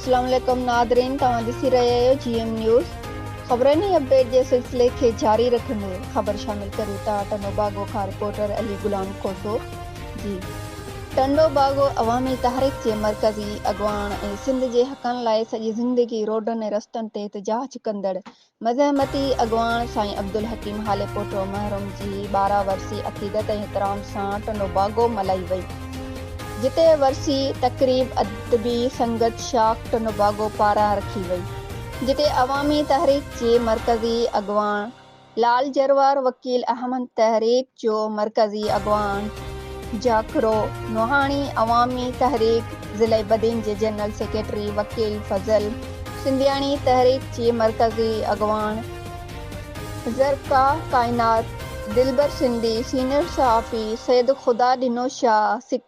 اسلام عليڪم ناظرين توهان ڏسي رهيا آهيو جي ايم نيوز خبرن ۽ اپڊيٽ جي سلسلي کي جاري رکندي خبر شامل ڪريون ٿا ٽنڊوباگو کان رپورٽر علي غلام کوسو جي ٽنڊوباگو عوامي تحريڪ جي مرڪزي اڳواڻ ۽ سنڌ جي حقن لاء سڄي زندگي روڊن ۽ رستن تي احتجاج ڪندڙ مزاحمتي اڳواڻ سائين عبدالحڪيم هاليپوٽو محروم جي 12 ورسي عقيدت ۽ احترام سان ٽنڊوباگو ملهائي وئي، جتي ورسي تقريب ادبي سنگت شاخ ٽنڊوباگو پاران رکي وئي، جتي عوامي تحريڪ جي مرڪزي اڳواڻ لال جروار، وڪيل احمد تحريڪ جو مرڪزي اڳواڻ جاکرو نوحاڻي، عوامي تحريڪ ضلعي بدين جي جنرل سيڪريٽري وڪيل فضل سنڌياڻي تحريڪ جي مرڪزي اڳواڻ زرقا ڪائنات، دلبر سنڌي، سينئر صحافي سيد خدا ڏنو شاهه،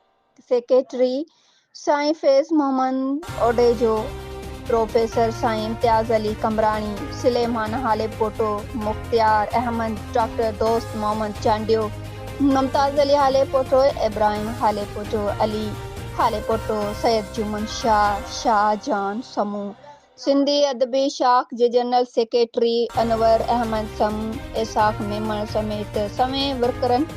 سيڪريٽري سائين فيض محمد اوڍيجو، پروفيسر سائين امتياز علي قمبراڻي، سليمان هاليپوٽو، مختيار احمد، ڊاڪٽر دوست محمد چانڊيو، ممتاز علي هاليپوٽو، ابراهيم هاليپوٽو، علي هاليپوٽو، سيد جمن شاهه، شاهه جان سمون، سنڌي ادبي شاخ جي جنرل سيڪريٽري انور احمد سمون، اسحاق ميمڻ سميت سوين ورڪرن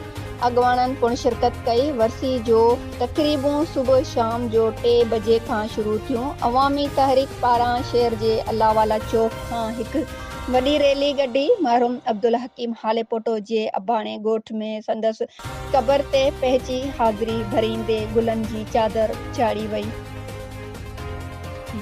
اڳواڻن پڻ شرڪت ڪئي. ورسي جو تقريبون صبح شام جو ٽي بجي کان شروع ٿيون. عوامي تحريڪ پاران شهر جي الله والا چوڪ کان هڪ وڏي ريلي ڪڍي مرحوم عبدالحڪيم هاليپوٽو جي اباڻي ڳوٺ ۾ سندس قبر تي پهچي حاضري ڀريندي گلن جي چادر چاڙهي وئي.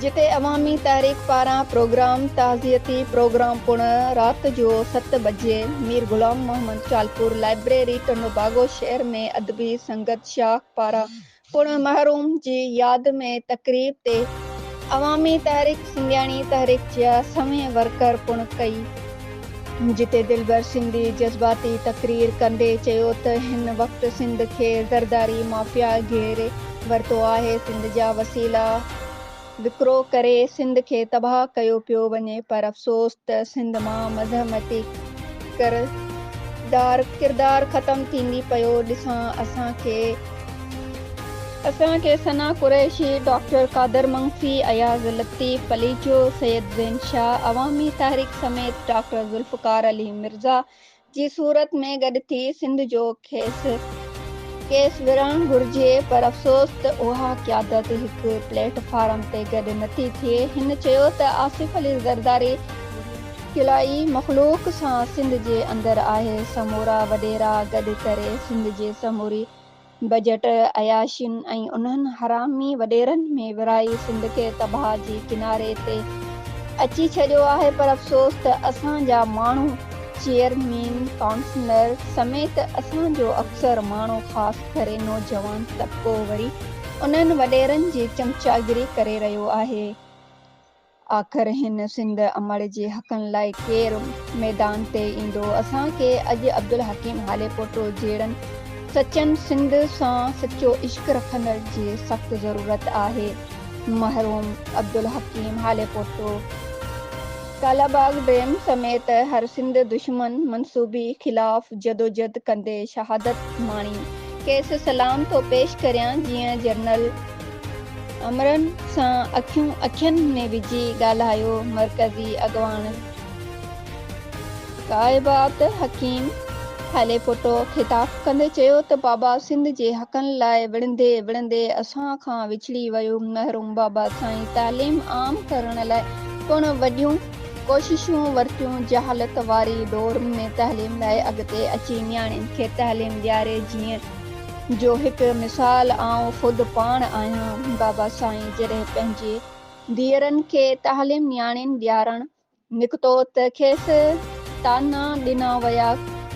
جتي عوامي تحريڪ پاران پروگرام تعزيتي پروگرام پڻ رات جو ست بجي مير غلام محمد ٽالپور لائبريري ٽنڊوباگو شهر ۾ ادبي سنگت شاخ پاران پڻ محروم جي ياد ۾ تقريب تي عوامي تحريڪ سنڌياڻي تحريڪ جا سوين ورڪر پڻ ڪئي، جتي دلبر سنڌي جذباتي تقرير ڪندي چيو ته هن وقت سنڌ کي زرداري مافيا گهيري ورتو آهي، سنڌ جا وسيلا وڪرو ڪري سنڌ کي تباهه ڪيو پيو وڃي پر افسوس ته سنڌ مان مزاحمتي ڪردار ڪردار ختم ٿيندي پيو ڏسان اسان کي اسان کي ثنا قريشي، ڊاڪٽر قادر منگسي، اياز لطيف پليجو، سيد زين شاهه، عوامي تحريڪ سميت ڊاڪٽر ذوالفقار علي مرزا جي صورت ۾ گڏ ٿي سنڌ جو کيس ڪيس وڙهڻ گهرجي پر افسوس ته اها قيادت هڪ پليٽ فارم تي گڏ نٿي ٿئي. هن چيو ته آصف علي زرداري ڪلائي مخلوق سان سنڌ جي اندر آهي سمورا وڏيرا گڏ ڪري سنڌ جي سموري بجيٽ عياشين ۽ انهن حرامي وڏيرن ۾ ورهائي سنڌ کي تباهه جي ڪناري تي اچي ڇڏيو آهي پر افسوس ته اسان جا ماڻهو چيئرمين ڪائونسلر سميت اسان جو اڪثر ماڻهو خاص ڪري نوجوان طبقو وري انهن وڏيرن جي چمچاگري ڪري رهيو آهي. آخر هن سنڌ امڙ جي حقن لاء ڪير ميدان تي ايندو؟ اسان کي اڄ عبدالحڪيم هاليپوٽو جهڙن سچن سنڌ سان سچو عشق رکندڙ جي سخت ضرورت آهي. مرحوم عبدالحڪيم هاليپوٽو ڪالاباغ ڊيم سميت هر سنڌ دشمن منصوبي خلاف جدوجھد ڪندي شهادت ماڻي. کيس سلام ٿو پيش ڪريان جيئن جنرل آمرن سان اکيون اکين ۾ وجهي ڳالهايو. مرڪزي اڳواڻ ڪائبات حڪيم هاليپوٽو خطاب ڪندي چيو ته بابا سنڌ جي حقن لاء وڙهندي وڙهندي اسان کان وڇڙي ويو. محروم بابا سائين تعليم عام ڪرڻ لاء پڻ وڏيون ڪوششون ورتيون. جهالت واري دور ۾ تعليم لاء اڳتي اچي نياڻين کي تعليم ڏياري جيئن جو هڪ مثال آئون خود پاڻ آهيان. بابا سائين جڏهن پنهنجي ڌيئرن کي تعليم نياڻين ڏيارڻ نڪتو ته کيس طعنا ڏنا ويا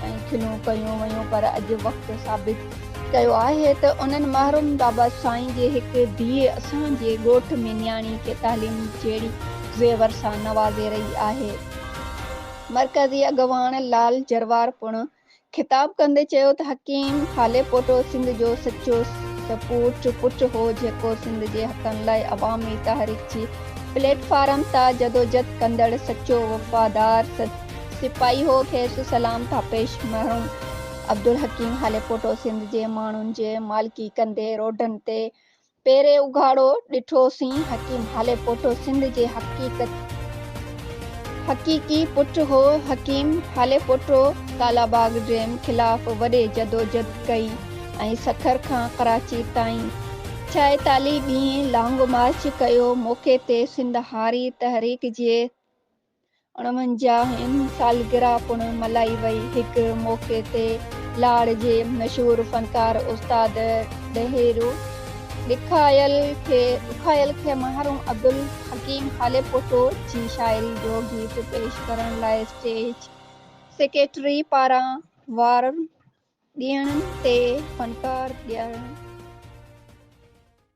۽ کلون ڪيون ويون پر اڄ وقت ثابت ڪيو آهي ته انهن محروم بابا سائين جي هڪ ڌيء اسان جي ڳوٺ ۾ نياڻي کي تعليم جهڙي زيور سان نوازي رهي آهي. مرڪزي اڳواڻ لال جروار پڻ خطاب ڪندي چيو ته حڪيم هاليپوٽو سنڌ جو سچو سپوٽ پٽ هو جيڪو سنڌ جي حقن لاء عوامي تحريڪ جي پليٽ فارم تان جدوجھد ڪندڙ سچو وفادار سپاهي هو کيس سلام ٿا پيش مرحوم عبدالحڪيم هاليپوٽو سنڌ جي ماڻهن جي مالڪي ڪندي روڊن تي. پيري اگهاڙو ڏٺوسين. حڪيم هاليپوٽو سنڌ جي حقيقي پٽ هو. حڪيم هاليپوٽو ڪالاباغ ڊيم خلاف وڏي جدوجھد ڪئي ۽ سکر کان ڪراچي تائين 46 ڏينهن لانگ مارچ ڪيو. موقعي تي سنڌ هاري تحريڪ جي 49 هين سالگرهه پڻ ملهائي وئي. هڪ موقعي تي لاڙ جي مشهور فنڪار استاد ڏهيرو ڏکايل کي ماهرون عبدالحڪيم هاليپوٽو جي شاعري جو گيت پيش ڪرڻ لاء اسٽيج سيڪريٽري پاران وارن ڏيڻ تي فنڪار ڏيڻ.